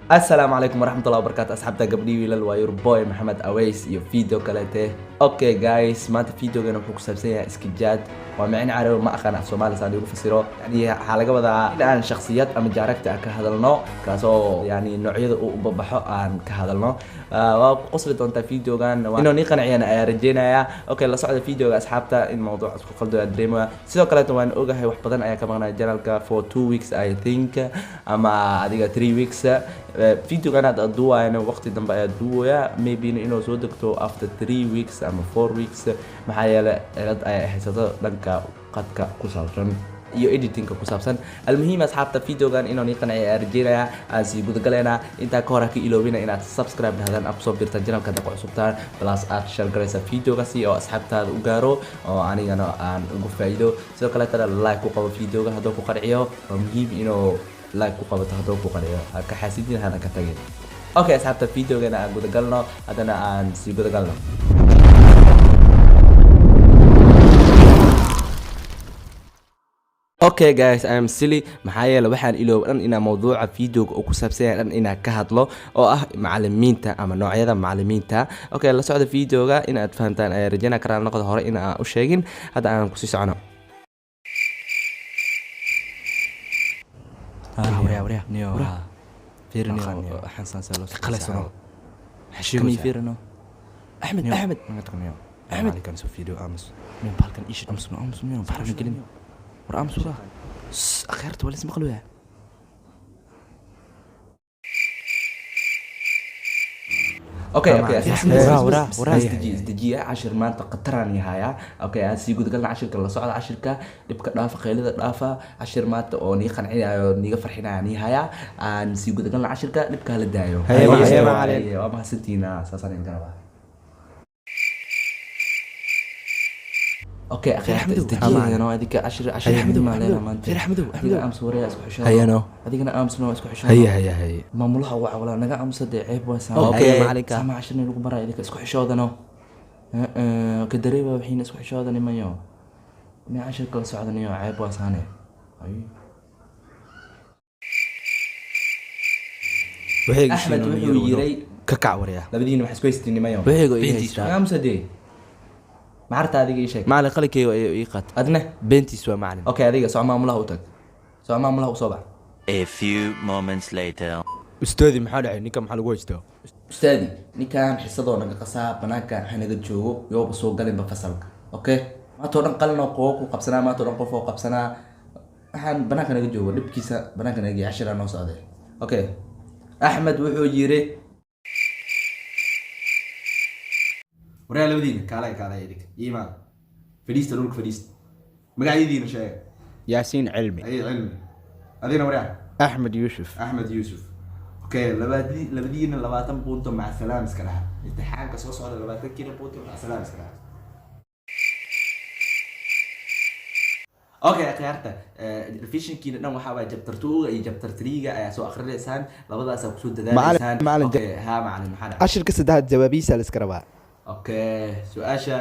Asalaamu calaykum waraxmatullahi wabarakaatu, asxaabta, gabdhii, wiilal. Waa your boy Maxamed Aweys iyo video kalete. Okay guys, maanta videogan wuxuu ku saabsan yahay iskijaad. Waa micin carabi, ma aqaan af Soomaali saan igu fasiro. Yani waxaa laga wadaa in aan shakhsiyad ama character ka hadalno, kaasoo yani noocyada uu ubabaxo aan ka hadalno. Waa ku qosli doontaa videogan, inuu nii qanciyana ayaa rajeynayaa. Okay, la socda videoga, asxaabta. In mawduuc isku qaldo ayaa dareemaya. Sidoo kaleeto waan ogahay, wax badan ayaa ka maqnaya channelka for 2 weeks, I think, ama adiga 3 weeks. Videogan hadda duuwayana waqti dambe ayaa duuwaya, maybe inuu soo degto after 3 weeks ama 4 weeks, maxaa yeelay cilad ayaa haysato dhanka qadka ku saabsan iyo editingka ku saabsan. Almuhiim, asxaabta, videogan inuu nii qanciya ayaa rajeynayaa. Aan sii gudagalaynaa. Intaa ka hor ha ka iloobina inaad subscribe dhahdaan, aad kusoo birtaan channelka hadda ku cusubtaan, plus aad share garaysa videoga si oo asxaabtaada u gaaro oo anigana aan ugu faa'iido. Sidoo kaleetana like ku qabo videoga hadduu ku qanciyo. Waa muhiim inuu like ku qabato hadduu ku qanciyo. Ha ka xaasidin, hana ka tagin. Okay asxaabta, videogana aan gudagalno. Haddana aan sii gudagalno. Okay guys, I am silly, maxaa yeele waxaan iloob dhan inaa mawduuca videoga uu ku saabsan yahay dhan inaan ka hadlo, oo ah macalimiinta ama noocyada macalimiinta. Okay, la socda videoga, in aad fahantaan ayaa rajeyna. Karaan noqda hore in aan u sheegin. Hadda aan kusii socono. Axmed, Axmed, Axmed, war aamus, wara akheerta waa lis maqluyaa. Okay, isdejiya, isdejiya. Cashir maanta khataraan yahayaa. Okay, aan sii gudagalna cashirka. La socda cashirka, dhibka dhaafa, qaylida dhaafa. Cashir maanta oo nii qancinayo, niiga farxinaya nii hayaa. Aan sii gudagalna cashirka, dhibka hala daayo. Waa mahadsantihiin, saasaan idinka rabaa. Okay, akhiirta, isdejiyayano. Adiga cashir, cashir muhiim leena maanta. Adiga aamus, waraya, isku xishood. Hayano. Adigana aamusna, waa isku xishood. Haye, haye, haye. Maamulaha waca, walaa naga aamusa dee, ceeb waa. Okay, macalinka. Sama cashirna lagu baraa, idinka isku xishoodano ka dareeba wixiina isku xishoodani mayo mi cashirka la socdaniyo, ceeb waa saane. Ay. Axmed wuxuu yiray Ka kac, waryaa. Labadiina waxaa isku haystiin nimayo. Wixii ii haystaa. Aamusa dee, maxarta adiga ii sheeg. Macalin, qalinkeyga ayuu ii qaatay. Adne? Beentiis waa, macalin. Okay, adiga soco, maamulaha u tag, soco, maamulaha u soo bax. A few moments later. Ustaadi, maxaa dhacay? Ninka maxaa lagu haystaa? Ustaadi, ninkan xisadoo naga qasaa, banaanka hanaga joogo, yooba soo galinba fasalka. Okay, maanta oo dhan qalinoo qowo ku qabsanaa, maanta oo dhan qof oo qabsanaa. Waxaan banaanka naga joogo, dhibkiisa banaanka naga geeya. Cashiraa noo socday. Okay, Axmed wuxuu yiri, waryaa, labadiina kaalay, kaalay, idinka iimaada, fadhiista dhulka, fadhiista. Magacyadiina sheega. Yaasiin Cilmi. Ay, Cilmi. Adigna, waryaa? Axmed Yuusuf. Axmed Yuusuf. Okay, labadiina 20 punto maca salaam iska dhaha. Imtixaanka soo socda 20kiina punto maca salaam iska dhaha. Okay akhyaarta, revisionkiina dhan waxaa waaya chapter 2 iyo chapter 3-ga ayaa soo akrinaysaan, labadaasaa kusoo dadaaleysaan. Macalin. Okay, ha macalin, maxaa dhacay? Cashirka saddexaad jawaabihiisa la iska rabaa. Okay, su-aasha,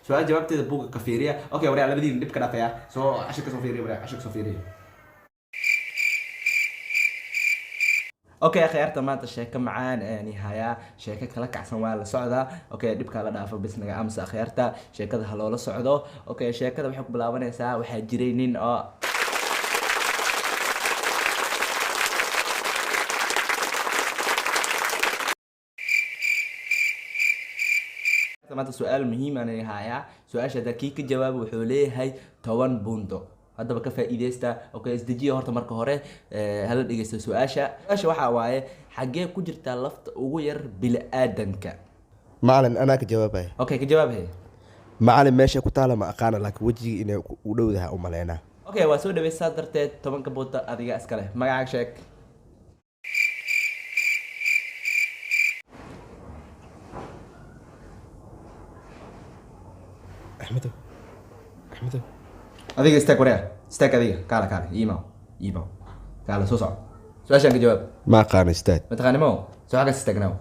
su-aal jawaabteeda buugga ka fiiriya. Okay waryaa, labadiina dhib ka dhaafaya, soo cashirka soo fiiriya. Waryaa, cashirka soo fiiriya. Okay akhyaarta, maanta sheeko macaan ayaan hayaa, sheeko kala kacsan, waa la socdaa. Okay, dhibkaa la dhaafo bis, naga aamusa. Akhyaarta, sheekada ha loola socdo. Okay, sheekada waxay ku bilaabanaysaa, waxaa jiray nin oo maanta su-aal muhiim aan hayaa. Su-aasha haddaa kii ka jawaabo wuxuu leeyahay 10 punto. Haddaba ka faa'iideysta. Okay, isdejiya horta. Marka hore hala dhegeysta su-aasha. Su-aasha waxaa waaye, xaggee ku jirtaa lafta ugu yar bini-aadanka? Macalin, anaa ka jawaabaya. Okay, ka jawaab he. Macalin, meesha ku taala ma aqaana, laakiin wejiga inay u dhowdaha u maleynaa. Okay, waa soo dhaweysa, saa darteed 10-ka punto adiga iska leh. Magacaaga sheeg. Axmedow, Axmedow. Adiga istaag, wareer, istaag adiga. Kaala, kaala, iimaw, iimaw, kaala, soo soco. Su-aashaan ka jawaab. Ma aqaano, istaag. Mataqaanimo soo xaggaas istaagnaaw.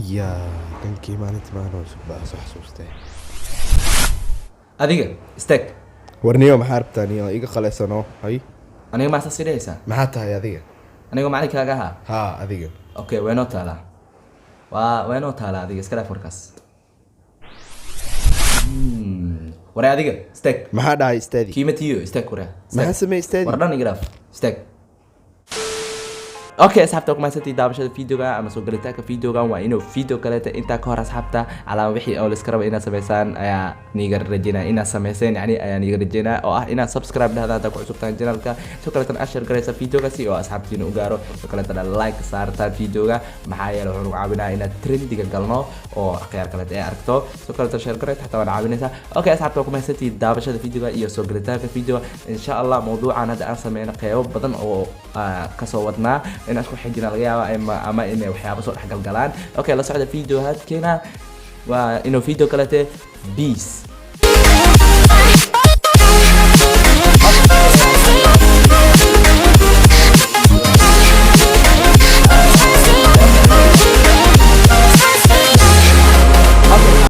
Iya, dhankii maalinta maanoo baa soo xasuustay. Adiga istaag. Warniyo, maxaa rabtaa niyo? Iga qaleysano hay. Aniga maa saas ii dhehaysaa? Maxaa tahay adiga? Aniga macalinkaaga ahaa. Haa, adiga. Okay, waa inoo taalaa, waa inoo taalaa. Adiga iska dhaaf warkaas. Waree, adiga istaag. Maxaa dhahay istaadi? Kiima tiyo, istaag waree. Istaag. Maxaa sameey istaadi? War dhan iga dhaaf, istaag. Okay asxaabta, ku mahadsantihiin daawashada videoga ama soo galitaanka videogan. Waa inuu video kaleeta. Intaa ka hor asxaabta, calaama wixii oo laiska raba inaad samaysaan ayaa niiga rajeynaya inaad samayseen, yani ayaa niiga rajeynaya oo ah inaad subscribe dhahda haddaa ku cusubtahan channelka, sidoo kaleetana aad share garaysa videogaasi oo asxaabtiina u gaaro, sidoo kaleetana like saartaan videoga, maxaa yeele wuxuu nagu caawinaya inaad trendiga galno oo akhyaar kaleeta ay aragto. Sidoo kaleeta share garaysa xataa waan caawinaysaa. Okay asxaabta, waa ku mahadsantihiin daawashada videoga iyo soo galitaanka videoga. Insha Allah mawduucan hadda aan sameyno qeybo badan oo kasoo wadnaa inaan isku xijina laga yaaba ama inay waxyaabo soo dhexgalgalaan. Okay, la socda video hadkeena. Waa inuu video kalete. Peace.